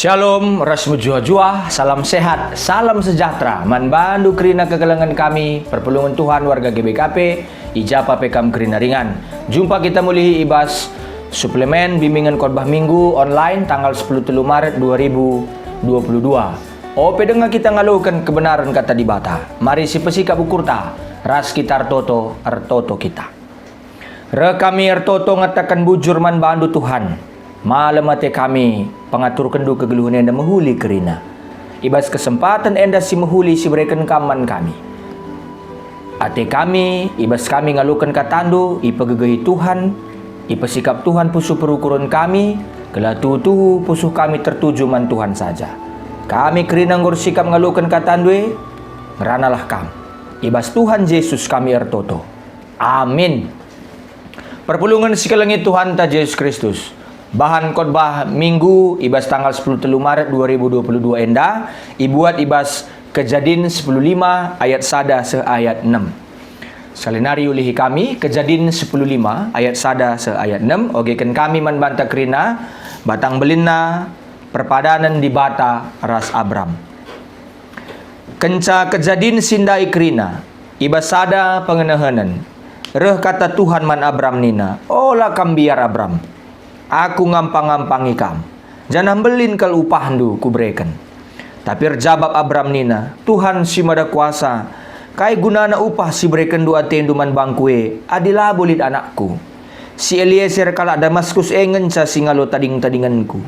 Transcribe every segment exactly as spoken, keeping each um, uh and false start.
Shalom, ras mejuah-juah, salam sehat, salam sejahtera man bandu kerina kekelengen kami, perpulungen Tuhan warga G B K P, i ja pe kam kerina ringan. Jumpa kita mulihi i bas suplemen bimbingen khotbah Minggu online tanggal sepuluh telu Maret dua ribu dua puluh dua. Ope denga kita ngaloken kebenaren Kata Dibata, mari sipesikap ukurta, ras kita ertoto, ertoto kita. Reh kami ertoto ngataken bujur man bandu, Tuhan. Malem ate kami pengaturkenndu kegeluhen enda mehuli kerina. I bas kesempaten enda si mehuli si ibereken kam man kami. Ate kami, i bas kami ngaloken katandu, ipegegehi Tuhan, ipesikap Tuhan pusuh perukuren kami, gelah tuhu-tuhu pusuh kami tertuju man Tuhan saja. Kami kerina enggo ersikap ngaloken katandu e, ngeranalah kam. I bas Tuhan Jesus kami ertoto. Amin. Perpulungen si kelengi Tuhanta Jesus Kristus. Bahan khotbah Minggu i bas tanggal sepuluh telu Maret dua ribu dua puluh dua enda ibuat i bas Kejadin sepuluh lima ayat sada seh ayat enem. Sekali nari ulihi kami, Kejadin sepuluh lima ayat sada seh ayat enem, ogeken kami man banta kerina, batang belinna perpadanen Dibata ras Abram. Kenca kejadin si ndai kerina, i bas sada pengenehenen, reh kata Tuhan man Abram nina, "Ola kam mbiar, Abram. Aku ngampa-ngampangi kam, janah mbelin kal upahndu kubereken." Tapi erjabap Abram nina, "Tuhan si Mada Kuasa, kai gunana upah si berekenndu atendu man bangku e, adi labo lit anakku? Si Elieser kalak Damaskus e ngenca si ngalo tading-tadingenku.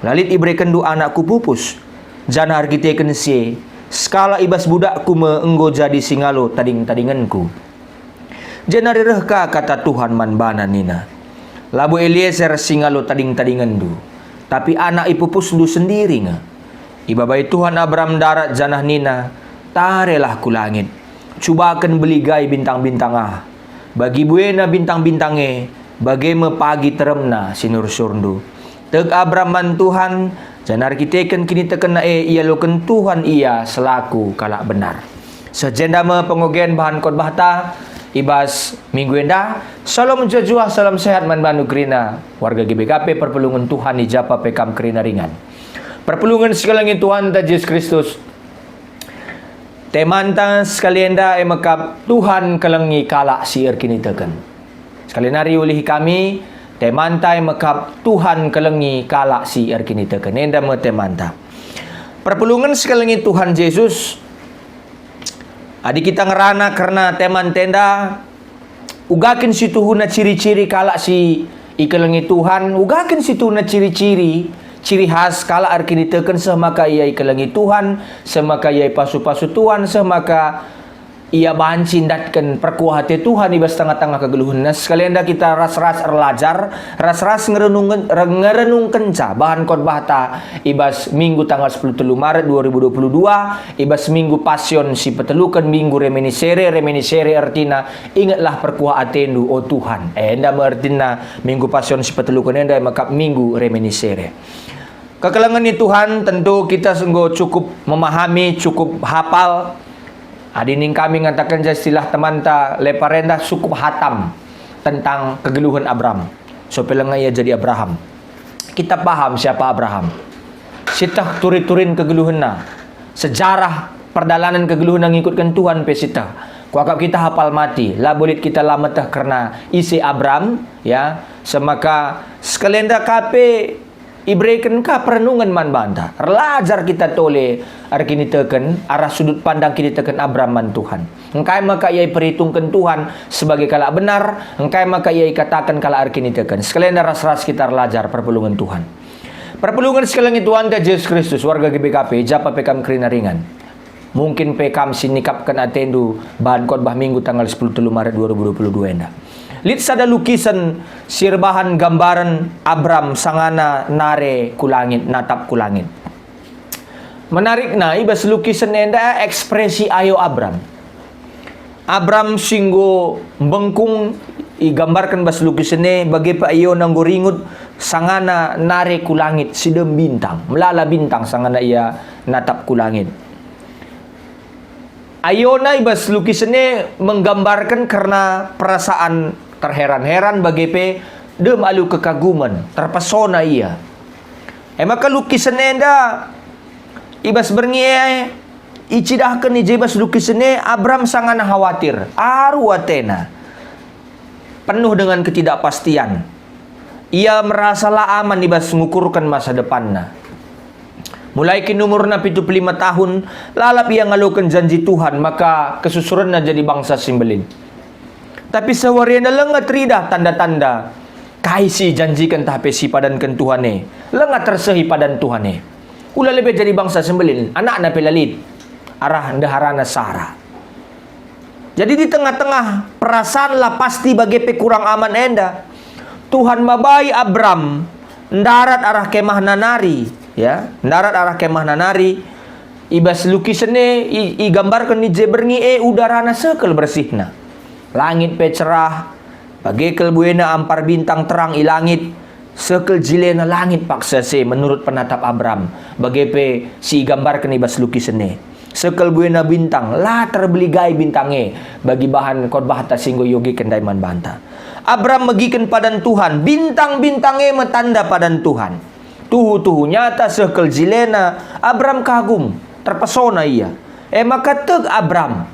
La lit iberekenndu anakku pupus, janah erkiteken si e, sekalak i bas budakku me enggo jadi si ngalo tading-tadingenku." Jenari reh ka kata Tuhan man bana nina, "Labo Elieser si ngalo tading-tadingenndu, tapi anak ipupusndu sendiri nge." Ibabai Tuhan Abram ndarat janah nina, "Tarelah ku langit, cubaken beligai bintang-bintang ah, bagi buena bintang-bintang e, bage me pagi teremna si nursurndu." Tek Abram man Tuhan, janah erkiteken kinitekenna e ialoken Tuhan ia selaku kalak benar. Seh jenda me pengogen bahan khotbahta i bas minggu enda. Shalom mejuah-juah, salam sehat man bandu kerina warga G B K P perpulungen Tuhan i ja pe kam kerina ringan. Perpulungen si kelengi Tuhanta Jesus Kristus. Temanta sekali enda e mekap Tuhan kelengi kalak si erkiniteken. Sekali nari ulihi kami, temanta e mekap Tuhan kelengi kalak si erkiniteken. Enda me temanta. Perpulungen si kelengi Tuhan Jesus, adi kita ngerana kerna temanta enda, uga kin situhuna ciri-ciri kalak si ikelengi Tuhan, uga kin situhuna ciri-ciri, ciri khas kalak erkiniteken seh maka ia ikelengi Tuhan, seh maka ia ipasu-pasu Tuhan, seh maka ia banci ndatken perkuah ate Tuhan i bas tengah-tengah kegeluhenna. Sekali enda kita ras-ras erlajar, ras-ras ngerenungen-, ngerenungkenca bahan khotbahta i bas Minggu tanggal sepuluh telu Maret dua ribu dua puluh dua, i bas Minggu Pasion si peteluken, Minggu Reminiscere. Reminiscere ertina, "Ingetlah perkuah atendu, o Tuhan." Enda me ertina Minggu Pasion si peteluken enda e mekap Minggu Reminiscere. Kekelengen ni Tuhan, tentu kita enggo cukup memahami, cukup hapal. Adi ning kami ngatakenca istilah temanta Lepar enda, cukup hatam tentang kegeluhen Abram. Sope langa ia jadi Abraham. Kita paham siapa Abraham. Sieteh turi-turin kegeluhenna. Sejarah perdalanen kegeluhenna ngikutken Tuhan pe sieteh. Kuakap kita hapal mati, labo lit kita la meteh kerna ise Abram, ya. Semaka sekali enda ka pe ibereken ka perenungen man banta. Erlajar kita tole erkiniteken arah sudut pandang kiniteken Abram man Tuhan. Engkai maka ia iperhitungken Tuhan sebagai kalak benar, engkai maka ia ikataken kalak erkiniteken. Sekali enda ras-ras kita erlajar perpulungen Tuhan. Perpulungen si kelengi Tuhanta Jesus Kristus, warga G B K P, i ja pe kam kerina ringan. Mungkin pe kam si nikapken atendu bahan khotbah Minggu tanggal sepuluh telu Maret dua ribu dua puluh dua enda. Lit sada lukisen si erbahan gambaren Abram sangana nare ku langit, natap ku langit. Menarikna, i bas lukisen enda ekspresi ayo Abram. Abram si enggo mbengkung igambarken bas lukisen e, bage pe ayona enggo ringut sangana nare ku langit, si dem bintang, melala bintang sangana ia natap ku langit. Ayona i bas lukisen e menggambarken kerna perasaan terheran-heran bage pe dem alu kekagumen, terpesona ia. E maka lukisen enda, i bas berngi e, icidahken i je bas lukisen e, Abram sangana khawatir, aru atena, penuh dengan ketidakpastian. Ia merasa la aman i bas ngukurken masa depanna. Mulai kin umurna pitu puluh lima tahun, lalap ia ngaloken janji Tuhan, maka kesusurenna jadi bangsa si mbelin. Tapi seh wari enda langa teridah tanda-tanda kai si ijanjiken tah pe si ipadanken Tuhan e. Langa tersehi padan Tuhan e. Ula lebe jadi bangsa si mbelin, anakna pe la lit, arah ndeharana Sara. Jadi di tengah-tengah perasaan la pasti bage pe kurang aman enda, Tuhan mabai Abram ndarat arah kemahna nari, ya, ndarat arah kemahna nari. I bas lukisen e i-, igambarken i je berngi e udarana seh kal bersihna. Langit pe cerah, bage kal buena ampar bintang terang i langit, seh kal jilena langit paksa se menurut penatap Abram, bage pe si igambarken i bas lukisen e. Seh kal buena bintang, la terbeligai bintang e bagi bahan khotbahta si enggo iogiken ndai man banta. Abram megiken padan Tuhan, bintang-bintang e me tanda padan Tuhan. Tuhu-tuhu nyata seh kal jilena, Abram kagum, terpesona ia. E maka tek Abram.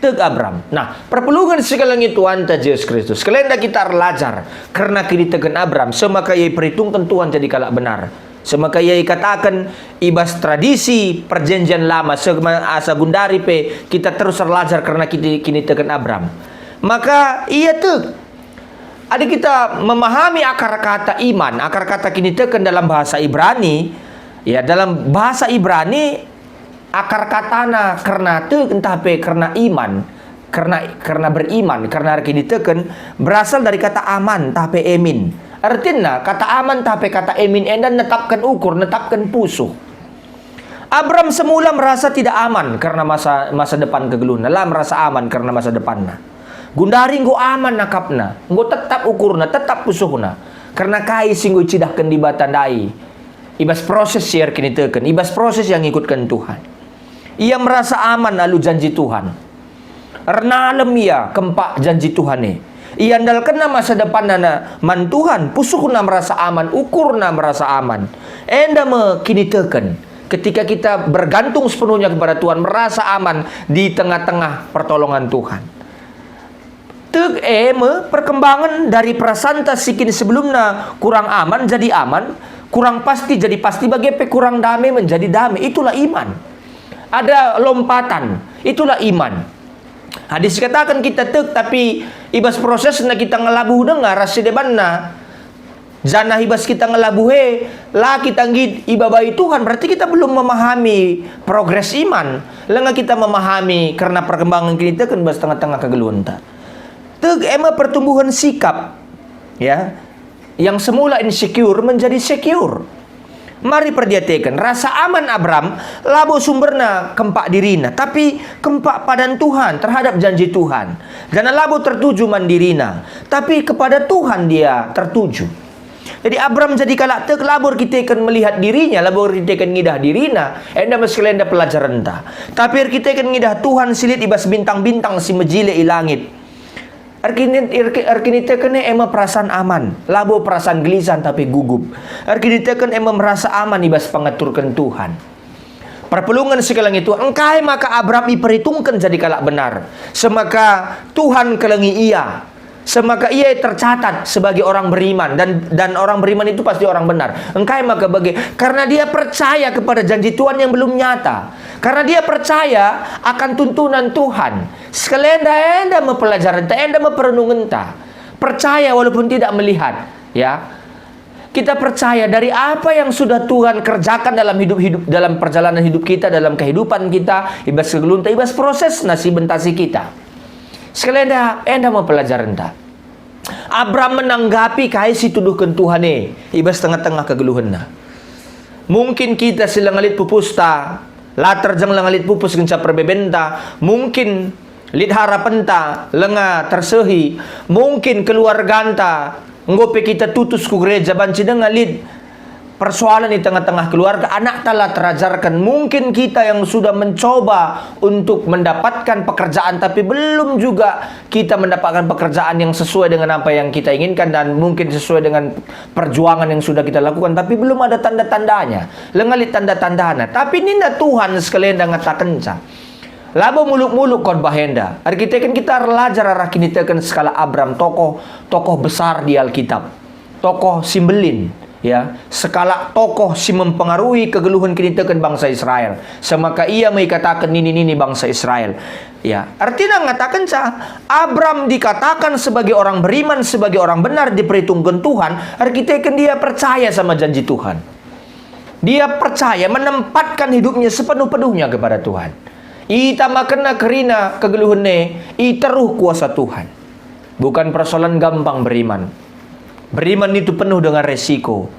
Tek Abram. Nah, perpulungen si kelengi Tuhanta Jesus Kristus. Kelenda kita erlajar kerna kiniteken Abram, semaka ia iperhitungken Tuhan jadi kalak benar. Semaka ia ikataken i bas tradisi Perjanjian Lama, sema-, asa gundari pe kita terus erlajar kerna kini-, kiniteken Abram. Maka ia tek. Adi kita memahami akar kata iman, akar kata kiniteken dalam bahasa Ibrani, ya, dalam bahasa Ibrani, akar katana kerna tek ntah pe kerna iman, kerna, kerna beriman, kerna erkiniteken, berasal dari kata aman ntah pe emin. Ertina, kata aman ntah pe kata emin enda netapken ukur, netapken pusuh. Abram semula merasa tidak aman kerna masa, masa depan kegeluhna, la merasa aman kerna masa depanna. Gundari enggo aman akapna, enggo tetap ukurna, tetap pusuhna. Kerna kai si enggo icidahken Dibata ndai, i bas proses si erkiniteken, i bas proses yang ngikutken Tuhan. Ia merasa aman alu janji Tuhan. Ernalem ia kempak janji Tuhan e. Iandalkenna masa depanna na man Tuhan, pusuhna merasa aman, ukurna merasa aman. Enda me kiniteken. Ketika kita bergantung sepenuhnya kepada Tuhan, merasa aman di tengah-tengah pertolongan Tuhan. Tek e me perkembangan dari perasanta si kin sebelumna kurang aman jadi aman, kurang pasti jadi pasti, bage pe kurang dame menjadi dame. Itulah iman. Ada lompatan, itulah iman. Adi sikataken kita tek, tapi i bas prosesna kita ngelabuh denga ras si debanna, janah i bas kita ngelabuh e, la kita nggit ibabai Tuhan, berarti kita belum memahami progres iman. Langa kita memahami kerna perkembangan kiniteken bas tengah-tengah kegeluhenta. Tek e me pertumbuhan sikap, ya, yang semula insecure menjadi secure. Mari perdiateken, rasa aman Abram labo sumberna kempak dirina, tapi kempak padan Tuhan terhadap janji Tuhan. Janah labo tertuju man dirina, tapi kepada Tuhan dia tertuju. Jadi Abram jadi kalak tek labo erkiteken melihat dirinya, labo erkiteken ngidah dirina, enda me sekalenda pelajarenta. Tapi erkiteken ngidah Tuhan si lit i bas bintang-bintang si mejile i langit. Erkini-, erki-, erkiniteken e me perasaan aman, labo perasaan gelisah tapi gugup. Erkiniteken e me merasa aman i bas pengaturken Tuhan. Perpulungen si kelengi Tuhan, engkai maka Abram iperhitungken jadi kalak benar? Semaka Tuhan kelengi ia. Semaka ia tercatat sebagai orang beriman dan, dan orang beriman itu pasti orang benar. Engkai maka bage? Karena dia percaya kepada janji Tuhan yang belum nyata. Karena dia percaya akan tuntunan Tuhan. Sekalenda enda me pelajarenta, enda me perenungenta. Percaya walaupun tidak melihat, ya. Kita percaya dari apa yang sudah Tuhan kerjakan dalam hidup-hidup, dalam perjalanan hidup kita, dalam kehidupan kita, i bas kegeluhenta, i bas prosesna si bentasi kita. Sekalenda enda me pelajarenta. Abram menanggapi kai si tuduhken Tuhan e i bas tengah-tengah kegeluhenna. Mungkin kita si langa lit pupusta, la terjeng langa lit pupus ngenca perbebenta, mungkin lit harapenta, langa tersehi, mungkin keluarganta, enggo pe kita tutus ku gereja banci denga lit Persoalan di tengah-tengah keluarga, anakta la terajarken. Mungkin kita yang sudah mencoba untuk mendapatkan pekerjaan, tapi belum juga kita mendapatkan pekerjaan yang sesuai dengan apa yang kita inginkan dan mungkin sesuai dengan perjuangan yang sudah kita lakukan, tapi belum ada tanda-tandanya. Langa lit tanda-tandana. Tapi nina Tuhan sekali enda ngatakenca, labo muluk-muluk khotbah enda. Erkiteken kita erlajar arah kiniteken sekalak Abram, tokoh, tokoh besar di Alkitab. Tokoh si mbelin, ya, sekalak tokoh si mempengaruhi kegeluhen kiniteken bangsa Israel. Semaka ia me ikataken nini-nini bangsa Israel. Ya, ertina ngatakenca, Abram dikatakan sebagai orang beriman, sebagai orang benar diperhitungken Tuhan, erkiteken dia percaya sama janji Tuhan. Dia percaya menempatkan hidupnya sepenuh-penuhnya kepada Tuhan. Itamakenna kerina kegeluhen e, i teruh kuasa Tuhan. Bukan persoalan gampang beriman. Beriman itu penuh dengan resiko.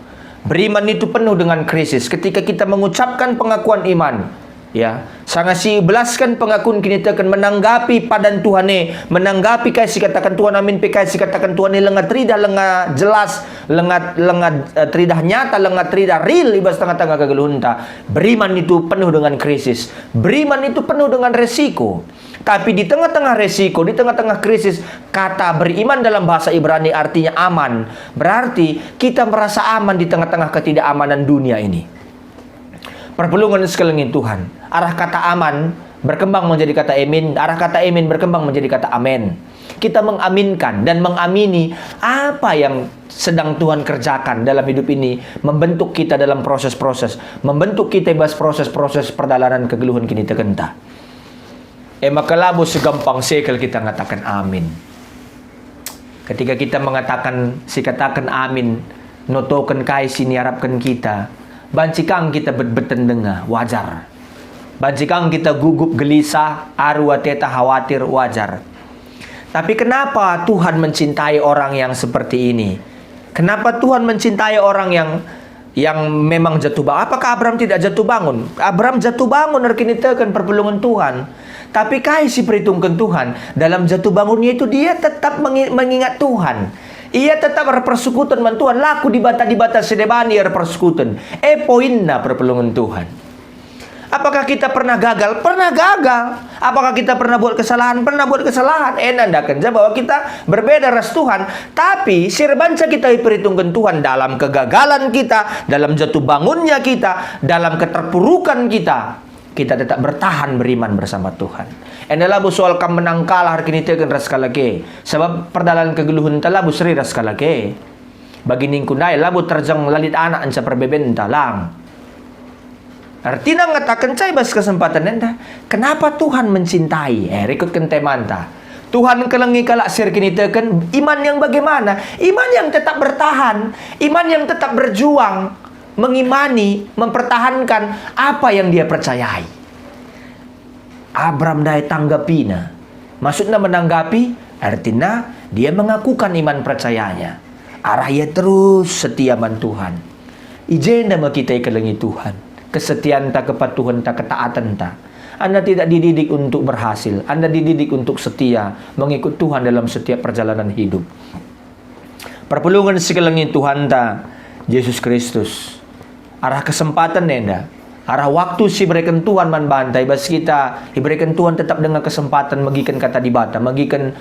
Beriman itu penuh dengan krisis. Ketika kita mengucapkan pengakuan iman, ya, sanga si ibelasken pengakun kiniteken menanggapi padan Tuhan e, menanggapi kai si kataken Tuhan, amin pe kai si kataken Tuhan e, langa teridah, langa jelas, langa, langa, eh, teridah nyata, langa teridah real i bas tengah-tengah kegeluhenta. Beriman itu penuh dengan krisis. Beriman itu penuh dengan resiko. Tapi di tengah-tengah resiko, di tengah-tengah krisis, kata beriman dalam bahasa Ibrani artinya aman. Berarti kita merasa aman di tengah-tengah ketidakamanan dunia ini. Perpulungen sekelengin Tuhan, arah kata aman berkembang menjadi kata emin, arah kata emin berkembang menjadi kata amen. Kita mengaminkan dan mengamini apa yang sedang Tuhan kerjakan dalam hidup ini, membentuk kita dalam proses-proses, membentuk kita i bas proses-proses perdalanan kegeluhen kinitekenta. E maka labo segampang sekel kita ngataken amin. Ketika kita mengatakan, sikataken amin, notoken kai si niarapken kita, banci kang kita betbeten denga, wajar. Banci kang kita gugup, gelisah, aru ateta, khawatir, wajar. Tapi kenapa Tuhan mencintai orang yang seperti ini? Kenapa Tuhan mencintai orang yang yang memang jatuh bangun. Apakah Abraham tidak jatuh bangun? Abraham jatuh bangun erkiniteken perpulungen Tuhan. Tapi kai si perhitungken Tuhan? Dalam jatuh bangunnya itu dia tetap mengi-, mengingat Tuhan. Ia tetap erpersekutuan man Tuhan. La ku dibata-dibata si deban ia erpersekutuan. E poinna perpulungen Tuhan. Apakah kita pernah gagal? Pernah gagal. Apakah kita pernah buat kesalahan? Pernah buat kesalahan. E nandaken ja bahwa kita berbeda ras Tuhan. Tapi si erbanca kita iperhitungken Tuhan dalam kegagalan kita, dalam jatuh bangunnya kita, dalam keterpurukan kita, kita tetap bertahan beriman bersama Tuhan. Enda labo soal kam menang kalah erkiniteken ras kalak e, sabap perdalanen kegeluhenta labo seri ras kalak e. Bagi ningku ndai, labo terjeng la lit anak enca perbebenta, lang. Ertina ngataken cai bas kesempatan enda, kenapa Tuhan mencintai? Eh, rikutken temanta. Tuhan kelengi kalak si erkiniteken iman yang bagaimana? Iman yang tetap bertahan, iman yang tetap berjuang, mengimani, mempertahankan apa yang dia percayai. Abram ndai tanggapina. Maksudna menanggapi, artina dia mengakukan iman percayanya. Arah ia terus setia man Tuhan. I jenda me kita ikelengi Tuhan. Kesetianta, kepatuhenta, ketaatenta. Anda tidak dididik untuk berhasil, Anda dididik untuk setia mengikut Tuhan dalam setiap perjalanan hidup. Perpulungen si kelengi Tuhanta, Jesus Kristus. Arah kesempatan enda, arah waktu si ibereken Tuhan man banta, i bas kita, ibereken Tuhan tetap denga kesempatan megiken kata Dibata, megiken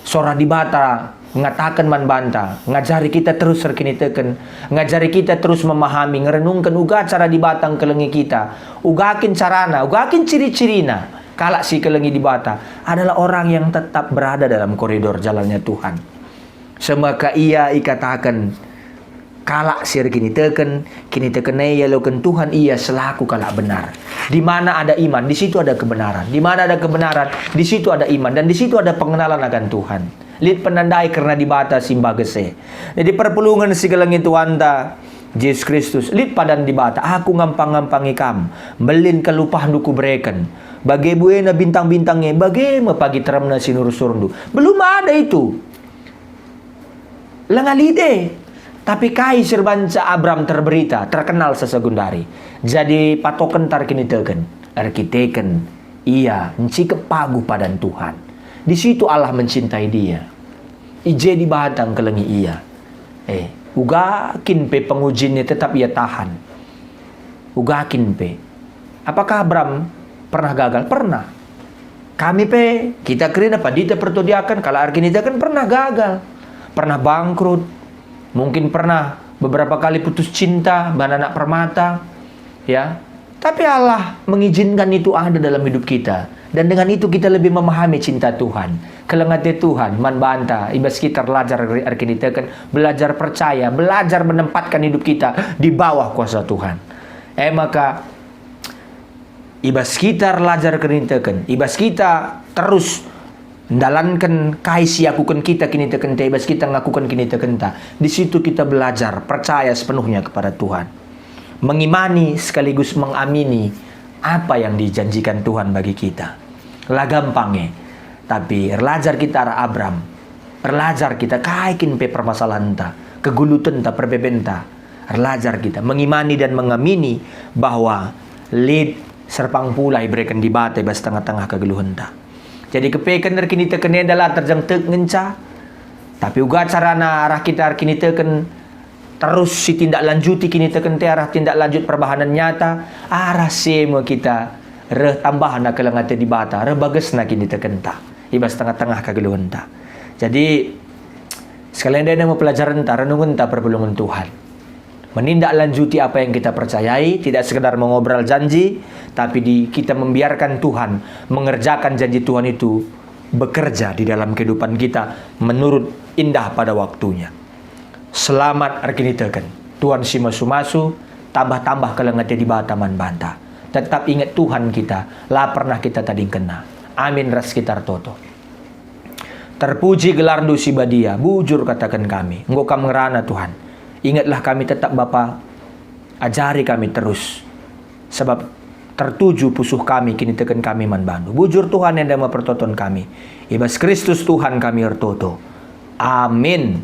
sora Dibata ngataken man banta, ngajari kita terus erkiniteken, ngajari kita terus memahami, ngerenungken uga cara Dibata engkelengi kita, uga kin carana, uga kin ciri-cirina. Kalak si ikelengi Dibata adalah orang yang tetap berada dalam koridor jalannya Tuhan. Semaka ia ikataken, kalak si erkiniteken, kiniteken e ialoken Tuhan ia selaku kalak benar. Di mana ada iman, di situ ada kebenaran. Di mana ada kebenaran, di situ ada iman. Dan di situ ada pengenalan akan Tuhan. Lit penandai kerna Dibata si mbages e. Jadi perpulungen si kelengi Tuhanta, Jesus Kristus, lit padan Dibata, "Aku ngampang-ngampangi kam, mbelin kal upahndu kubereken. Bage buena bintang-bintang e, bage me pagi teremna sinur-surndu." Belum ada itu. Langa lit e. Tapi kai si erbanca Abram terberita, terkenal sasagundari? Jadi patoken erkiniteken, erkiteken ia ncikep paguh padan Tuhan. Di situ Allah mencintai dia. I je Dibata engkelengi ia. Eh, Uga kin pe pengujinna tetap ia tahan. Uga kin pe. Apakah Abram pernah gagal? Pernah. Kami pe, kita kerina pandita pertondi akan, kalak erkiniteken pernah gagal. Pernah bangkrut. Mungkin pernah beberapa kali putus cinta, man anak permata. Ya. Tapi Allah mengizinkan itu ada dalam hidup kita. Dan dengan itu kita lebih memahami cinta Tuhan. Keleng ate Tuhan, man banta, i bas kita erlajar er-, erkiniteken, belajar percaya, belajar menempatkan hidup kita di bawah kuasa Tuhan. E maka, i bas kita erlajar erkiniteken, i bas kita terus ndalanken kai si iakuken kita kinitekenta, i bas kita ngakuken kinitekenta. Di situ kita belajar percaya sepenuhnya kepada Tuhan. Mengimani sekaligus mengamini apa yang dijanjikan Tuhan bagi kita. La gampang e, tapi erlajar kita arah Abram. Erlajar kita kai kin pe permasalahenta, kegulutenta, perbebenta. Erlajar kita mengimani dan mengamini bahwa lit serpang pula ibereken Dibata i bas tengah-tengah kegeluhenta. Jadi kepeken erkiniteken enda la terjeng tek ngenca, tapi uga carana arah kita erkiniteken terus sitindaklanjuti kinitekenta arah tindak lanjut perbahanen nyata, arah si e me kita reh tambahna keleng ate Dibata, reh bagesna kinitekenta i bas tengah-tengah kegeluhenta. Jadi, sekali enda me pelajarenta, renungenta perpulungen Tuhan. Menindaklanjuti apa yang kita percayai, tidak sekedar mengobral janji, tapi di, kita membiarkan Tuhan mengerjakan janji Tuhan itu bekerja di dalam kehidupan kita menurut indah pada waktunya. Selamat erkiniteken. Tuhan si masu-masu, tambah-tambah keleng ate Dibata man banta. Tetap inget Tuhan kita, la pernah kita tadingkenNa. Amin ras kita ertoto. Terpuji gelarNdu si badia, bujur kataken kami. Enggo Kam ngerana, Tuhan. Ingetlah kami tetap, Bapa. Ajari kami terus. Sebab tertuju pusuh kami, kiniteken kami man baNdu. Bujur Tuhan, enda me pertoton kami. I bas Kristus Tuhan kami ertoto. Amin.